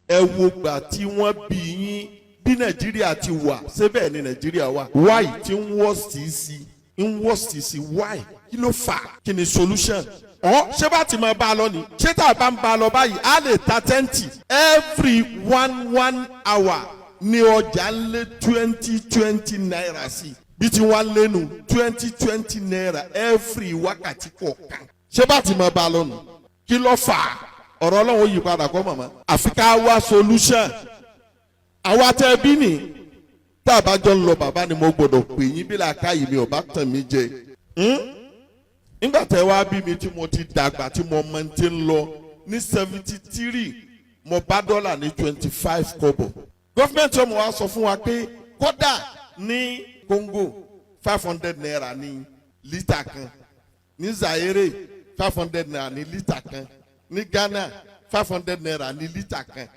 Ẹ wo gbà tí wọ́n bí yín, bí Nàìjíríà ti wà, síbẹ̀ ni Nàìjíríà wà. Why tí ń wọ́ sí ń wọ́ sí? Why? Kí ló fà? Kí ni solution? Ọ ṣé bá ti máa bá a lọ ni? Ṣé tá a bá ń bá a lọ báyìí, á lè ta tẹ́ǹtì? Every one one hour ní ọjà ń lé 20 20 naira sí. Bí tí wọ́n lénu 20 20 naira every wákàtí kọ̀ọ̀kan, ṣé bá ti máa bá a lọ nù? Kí ló fà á? Ọ̀rọ̀ Ọlọ́run ó yí padà kọ́ màmá, àfi ká wá solution. Àwa tẹ bí ni tá a bá jọ ń lọ, bàbá ni mo gbọ́dọ̀ pè yín bí làákàyè mi ò bá tàn mí jẹ. Nígbà tẹ wá bí mi, tí mo ti dàgbà, tí mo mọ ti ń lọ ní 73, mo bá dọ́là ní 25 kọ́bọ̀. Government ọmọ wa sọ fún wa pé kódà ní Congo, 500 naira ní lítà kan, ní Zaire, 500 naira ní lítà kan, ní Ghana, 500 naira ní lítà kan.